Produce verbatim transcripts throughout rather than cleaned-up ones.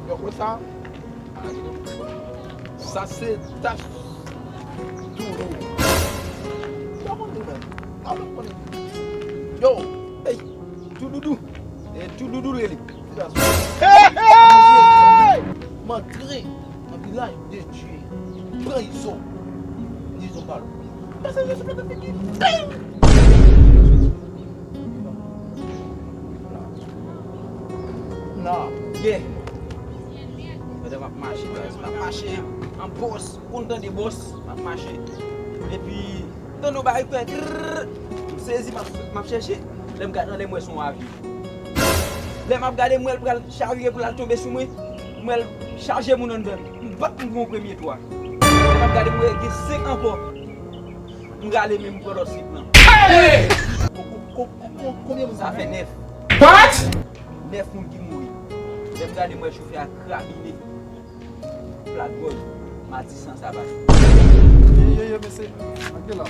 Yo, wè sa? Sa se tach Doudou. Yo, konn li menm. A, mwen konnen. Yo, ey, Tou Doudou. E Tou Doudou l rele. Hey, hey! M antre nan vilaj de Dye. Pran izo. Izo pa l. Pase izo sou figi. Bang! Non. Yeah. Pandan m ap mache, guys, m ap mache an bòs, ou konn tande bòs, m ap mache. Epi, m tande yon bagay fè grrrr. M sezi, m ap, m ap chèche. Lè m gade anlè, m wè se yon avyon. Lè m ap gade, m wè l pral chavire pou l al tonbe sou mwen. M wè l chaje moun anndan l. M bat, m pran premye twa. Lè m ap gade, m wè gen senk ankò. M rale men m pran lòt senk lan. Hey! Ko-, ko-, ko-, ko-, konbyen moun sa fè? Nèf. What? Nèf moun ki mouri. Lè m gade, m wè chofè a krabinen. Plat gwòg, matisan sa pase. Ye, ye, ye, mesye. Antre la.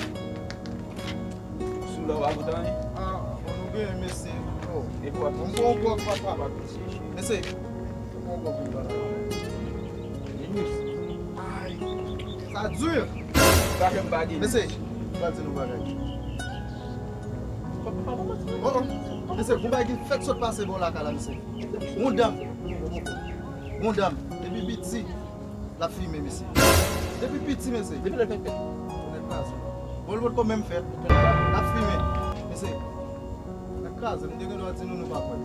Sou la w pa kontan, wi. Ah, bon, nou genyen, mesye. Oh. E pou ap bon, bon, papa. Mesye. Bon, bon, bon, papa. Ay, sa di. Sa fè m pa gen. Mesye, m pa di nou bagay. Oh, oh. Mesye, gon bagay ki fèk sot pase bò lakay la, mesye. Yon dam. Yon dam. Depi piti, l ap fimen, mesye. Depi piti, mesye. Depi lè l fèk fèt. Lè l fèk fèt. Bon, l potko menm fèt. L ap fimen. Mesye. L ap kraze. M te gen dwa di nou, nou pa kwè.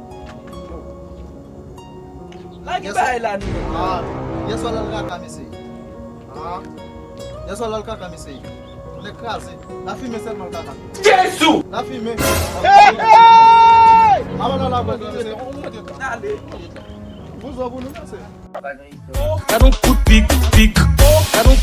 Lage bagay la, nou. Ah, yèswa l al kaka, mesye. Ah. Yèswa l al kaka, mesye. Nèg kraze. Lafimen sèlman l kaka. Jezi! Lafimen. Hey, hey! Avan nan lakwè, mesye. Ale. Vouzan pou nou, mesye. Gad yon kout pik, pik. Gad yon